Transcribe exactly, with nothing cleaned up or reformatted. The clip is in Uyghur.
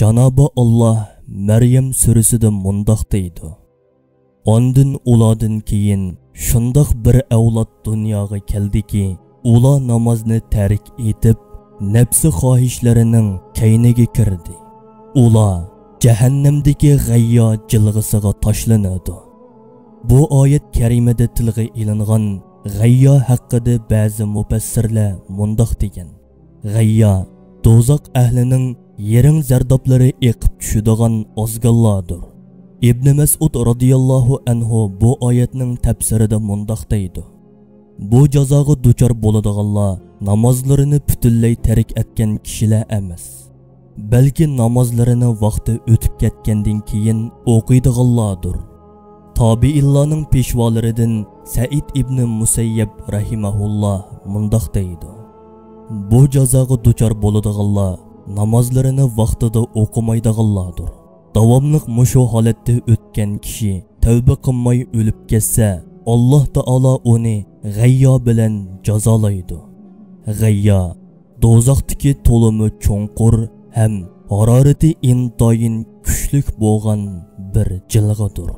جانابى ئاللاھ مەريەم سۈرىسىدە مۇنداق دەيدۇ: ئاندىن ئۇلاردىن كېيىن شۇنداق بىر ئەۋلاد دۇنياغا كەلدىكى، ئۇلار نامازنى تەرك ئېتىپ، نەپسى خاھىشلىرىنىڭ كەينىگە كىردى. ئۇلار جەھەننەمدىكى غەييا جىلغىسىغا تاشلىنىدۇ. بۇ ئايەت كەرىمىدە تىلغا ئېلىنغان غەييا ھەققىدە بەزى مۇپەسسىرلەر مۇنداق دېگەن: غەييا، دوزاخ ئەھلىنىڭ يىرىڭ زەردابلىرى ئېقىپ چۈشىدىغان ئازگاللاردۇر. ئىبنى مەسئۇد رازىياللاھۇ ئەنھۇ بۇ ئايەتنىڭ تەپسىرىدە مۇنداق دەيدۇ: بۇ جازاغا دۇچار بولىدىغانلار نامازلىرىنى پۈتۈنلەي تەرك ئەتكەن كىشىلەر ئەمەس، بەلكى نامازلىرىنى ۋاقتى ئۆتۈپ كەتكەندىن كېيىن ئوقۇيدىغانلاردۇر. تابىئىنلارنىڭ پېشۋالىرىدىن سەئىد ئىبنى مۇسەييەب رەھىمەھۇللا مۇنداق دەيدۇ: بۇ جازاغا دۇچار بولىدىغانلار نامازلىرىنى ۋاقتىدا ئوقۇمايدىغانلاردۇر. داۋاملىق مۇشۇ ھالەتتە ئۆتكەن كىشى تەۋبە قىلماي ئۆلۈپ كەتسە، ئاللاھ تائالا ئۇنى غەييا بىلەن جازالايدۇ. غەييا دوزاختىكى تولىمۇ چوڭقۇر ھەم ھارارىتى ئىنتايىن كۈچلۈك بولغان بىر جىلغىدۇر.